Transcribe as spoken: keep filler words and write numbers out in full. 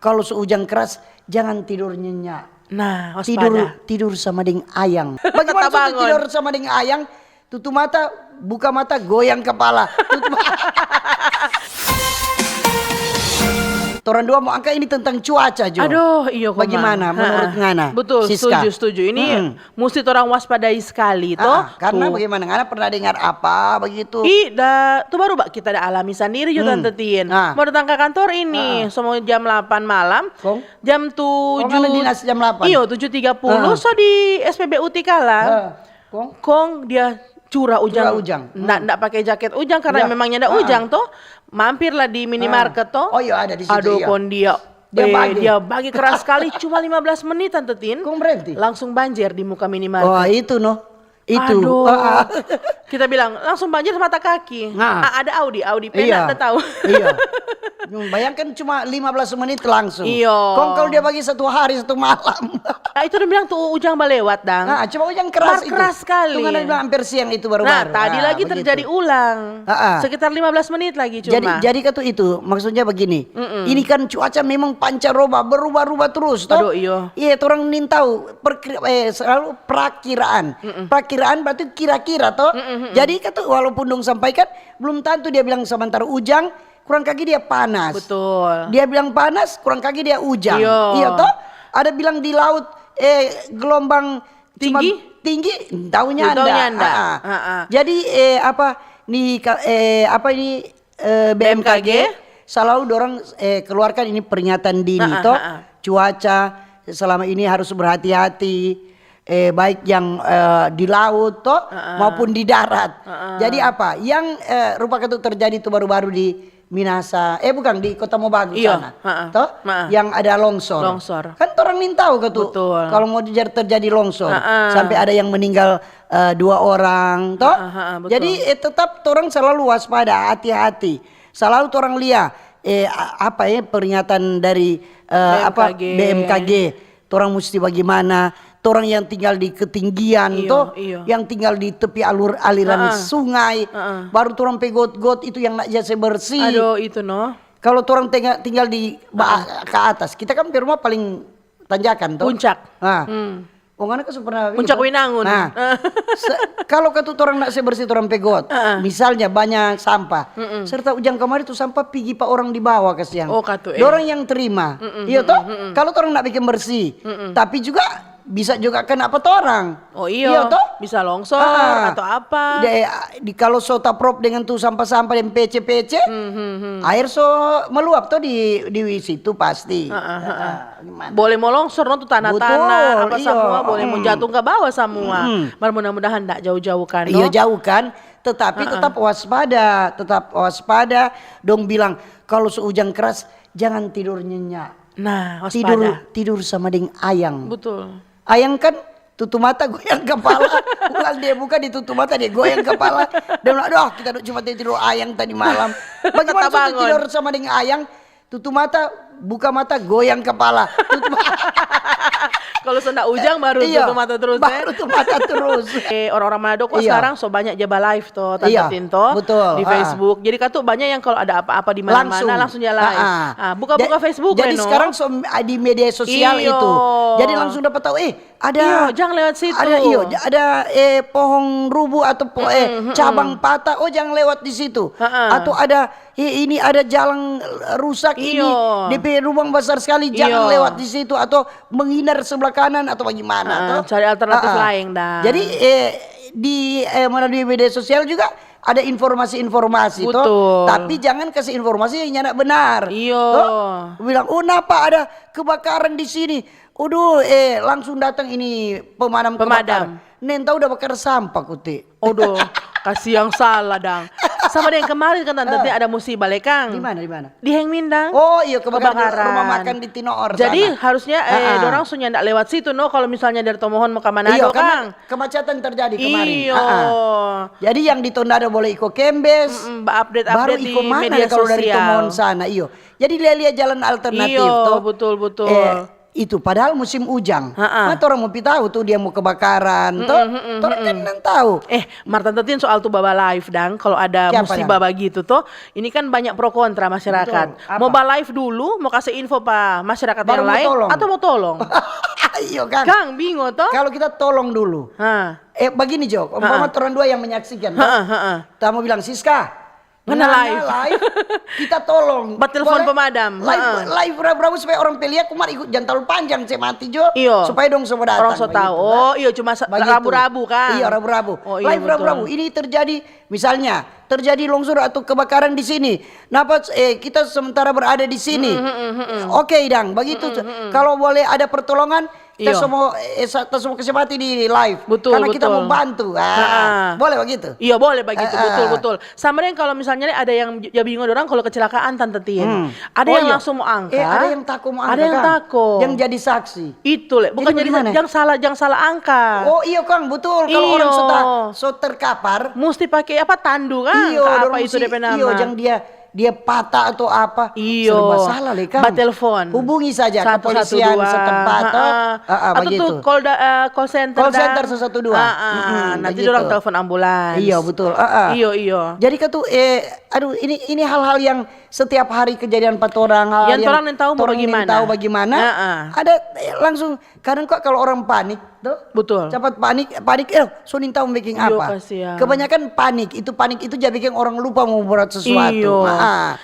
Kalau so ujang keras, jangan tidur nyenyak. Nah, Tidur waspada. tidur sama deng ayang. Bagaimana Mata so bangun. Tidur sama deng ayang? Tutu mata, buka mata, goyang kepala. Tutu ma- Torang dua mau angka ini tentang cuaca jo. Aduh, iyo, Koma. Bagaimana menurut Ha-ha. Ngana, Betul, Siska? Setuju, setuju. Ini Hmm. mesti torang waspadai sekali, toh. Ah, karena Tuh. Bagaimana? Ngana pernah dengar apa begitu? Ih, da, tu baru ba kita da alami sandiri jo, Hmm. Tante Tin. Ah. Mau datang ke kantor ini, semua jam delapan malam. Kong? Jam tujuh. Ngana dinas jam delapan? Iyo, tujuh tiga puluh. Ah. So di S P B U Tikala. Ah, kong? Kong dia curah ujang. Curah ujang. Nda, nda pakai jaket ujang karena Ya. memangnya ada Ah. ujang toh. Mampirlah di minimarket toh. Oh, iya, ada di situ, Aduh, iya. Kon dia. Dia eh, bagi. Dia bagi keras sekali, cuma lima belas menit, Tante Tin. Kong berhenti? Langsung banjir di muka minimarket. Oh, itu no. Itu. Aduh. Ah, ah. Kita bilang langsung banjir mata kaki. Nah. Ah, ada Audi, Audi pena Iya. ada tahu. Iya. Bayangkan cuma lima belas menit langsung. Iyo. Kong kalau dia bagi satu hari satu malam. Ah, itu dia bilang tuh ujang balewat, Dang. Nah, cuma ujang keras Bar itu. keras sekali. Tuh ngana bilang hampir siang itu baru Nah, baru. tadi Ah, lagi begitu. Terjadi ulang. Ah, ah. Sekitar lima belas menit lagi cuma. Jadi jadi katu itu maksudnya begini. Ini kan cuaca memang pancaroba berubah-ubah terus toh. Aduh, iyo. Iya, orang nin tahu perkir- eh, selalu perakiraan. Perakiraan berarti kira-kira toh. Jadi katu walaupun dong sampaikan belum tentu dia bilang sementara ujang kurang kaki dia panas. Betul. Dia bilang panas, kurang kaki dia ujang. Iyo. Iya toh? Ada bilang di laut eh gelombang cuma Tinggi? Tinggi, taunya Taunya anda. anda. Ah, ah. Ah, ah. Jadi eh apa di ka- eh apa ini eh, B M K G, B M K G? Selalu dorang eh, keluarkan ini peringatan dini Ah, ah, toh. Ah, ah. Cuaca selama ini harus berhati-hati eh, baik yang eh, di laut toh Ah, ah. Maupun di darat. Ah, ah. Jadi apa? Yang eh, rupa katu terjadi itu baru-baru di Minasa, eh bukan di Kota Mobagu Iya, sana, ha-ah. toh? Ha-ah. Yang ada longsor. Longsor. Kan orang nin tahu katu. Betul. Kalau mau jadi terjadi longsor, Ha-ah. sampai ada yang meninggal eh, dua orang, toh? Ha-ah, ha-ah, betul. Jadi eh, tetap orang selalu waspada, hati-hati. Selalu orang lia, eh a- apa ya peringatan dari eh, apa B M K G. B M K G. Torang musti bagimana, torang yang tinggal di ketinggian Iyo, toh, iyo. Yang tinggal di tepi alur aliran Ha-ah. sungai, Ha-ah. Baru torang pe got-got itu yang nak jase bersih. Aduh, itu no. Kalau torang tenga- tinggal di ba- ke atas, kita kan pe rumah paling tanjakan toh. Puncak. Nah. Hmm. Oh, ngana kan su pernah Puncak itu? Winangun. Nah, se- kalau katu torang nak se bersih torang pe got, Heeh. misalnya banyak sampah, serta ujang kamari tu sampah pigi pa orang di bawah kasiang. Oh, katu, eh. Dorang yang terima, iya toh? Kalau torang nak bikin bersih, tapi juga bisa juga kena pa torang. Oh, iyo. Iya toh? Bisa longsor Ah. atau apa. De, di, kalau so taprop dengan tu sampah-sampah deng pece-pece, air so meluap toh di di situ pasti. Heeh, heeh. Ah, gimana? Boleh mo longsor no tu tanah-tanah Betul, apa iya. Samua boleh mo Mm-mm. Jatuh ka bawa samua. Mm-mm. Mar mudah-mudahan ndak jauh-jauh kan no. Iya jauh kan, tetapi tetap waspada, tetap waspada. Dong bilang kalau so ujang keras jangan tidur nyenyak. Nah, waspada. Tidur tidur sama deng ayang. Betul. Ayang kan tutu mata goyang kepala, ulang dia buka di tutu mata dia goyang kepala. Dia bilang, "Aduh, kita cuma tidur ayang tadi malam." Bagaimana Tetap so bangun. Tidur sama deng ayang? Tutu mata, buka mata, goyang kepala. Tutu ma- Kalau so ndak ujang baru Iya, tutup mata terus baru eh. Tutu mata terus. Eh, orang-orang Manado kok Iya. Sekarang so banyak ja ba live toh, Tante Iya, Tin toh. betul, Di ah. Facebook. Jadi katu banyak yang kalau ada apa-apa di mana-mana langsung ja live. Ah, ah. Ah, buka-buka Ja- Facebook Jadi no. Sekarang so, ah, di media sosial Iyo. Itu. Jadi langsung dapat tahu, eh ada Iyo, jang lewat situ. Ada iyo, ada eh pohong rubuh atau po, eh cabang patah, oh jang lewat di situ. Heeh. Atau ada eh, ini ada jalan rusak ini, Iyo. D P lubang besar sekali, jangan Iyo. Lewat di situ atau menghindar sebelah kanan atau bagaimana Ah, toh? Cari alternatif Ah, ah. lain dah. Jadi eh di eh, melalui media sosial juga ada informasi-informasi toh. Betul. Tapi jangan kasih informasi yang nyanda benar. Iyo. Toh? Bilang, "Oh, napa ada kebakaran di sini?" Aduh, eh langsung datang ini pemadam, Pemadam. Kebakaran. Neng tahu udah bakar sampah kuti. Aduh, kasih yang salah dang. Sama dengan kemarin kan Tante Tin ada musibah lekang. Di mana, di mana? Di Heng Mindang. Oh iya, kebakaran, Kebakaran. Rumah makan di Tinoor Jadi sana. Harusnya eh, Ah, ah. Dorang so nyanda lewat situ no. Kalau misalnya dari Tomohon mau ka Manado Iya, karena kang. Kemacetan terjadi kemarin. Iyo. Ah, ah. Jadi yang di Tondano boleh iko kembes. Mm, ba update Baru update di iko mana media ya kalau dari sosial. Tomohon sana, iyo. Jadi lia-lia jalan alternatif Iyo, toh. Betul betul. Eh, itu padahal musim ujang. Ha-ha. Mata orang mau pi tahu tuh dia mau kebakaran, toh? Torang kan nang tahu. Eh, mar Tanta Tin, soal tu baba live dang, kalau ada Kiapa, musibah bagitu toh, ini kan banyak pro kontra masyarakat. Betul. Apa? Mau ba live dulu, mau kasih info pa masyarakat Baru yang mau lain, tolong. Atau mau tolong? Iyo kan? Kang bingo toh? Kalau kita tolong dulu. Ha. Eh, begini jo, umpama orang dua yang menyaksikan, toh? Ha-ha, ha-ha. Kita mau bilang, "Siska, Ngana ngana live. Live, kita tolong." Ba telepon Boleh? Pemadam. Live, Ha-ha. Live rabu-rabu supaya orang pe lia, kumar ikut, jangan terlalu panjang, se mati jo. Iyo. Supaya dong semua datang. Orang so Begitu, tahu. Kan? Oh, iyo, cuma sa- Begitu. rabu-rabu, kan? Iya, rabu-rabu. Oh, iya, Live betul. Rabu-rabu. Ini terjadi, misalnya, terjadi longsor atau kebakaran di sini. Napa, eh, kita sementara berada di sini. Oke, dang. Begitu. Kalau boleh ada pertolongan, kita Iya. semua, eh, sa- kita semua kasih mati di live. Betul, Karena kita betul. Mau bantu. Ah, Ha-ha. Boleh begitu. Iya, boleh begitu, Ah, ah. Betul, betul. Sama dengan kalau misalnya ada yang j- jadi bingung orang kalau kecelakaan, Tante Tin. Ada Oh, yang iya. Langsung mau angka. Eh, ada yang tako mau angka, Ada yang Kang. Tako. Yang jadi saksi. Itu le, bukan Jadi jadi bagaimana? Yang salah, yang salah angka. Oh, iyo, Kang, betul. Kalau Iyo. Orang so, ta- so terkapar, Mesti pakai apa, tandu kan? iyo, Ka apa dorong itu musti, depe nama? Iyo, yang dia dia patah atau apa? Iyo. Serba salah le, Kang. Batelfon. Hubungi saja Satu satu kepolisian dua. Setempat, Ha-ha. toh? Ah, ah, Atau begitu. Tuh call, da- eh, call center. Call Dah. Center satu satu dua. Ha-ha. Mm-mm, Nanti begitu. Orang telepon ambulans. Iya, betul. Ah, ah. Iyo, iyo. Jadi kan tuh, eh, aduh, ini ini hal-hal yang setiap hari kejadian empat orang, hal Yang yang torang neng tahu mau torang neng bagaimana. Tahu bagaimana. Ha-ha. Ada, eh, langsung kadang kok kalau orang panik, tuh. Betul. Cepat panik, panik, eh, so neng tahu mau bikin Iyo, apa. Kasihan. Kebanyakan panik, itu panik itu jadi bikin orang lupa mau buat sesuatu. Iyo. Ah.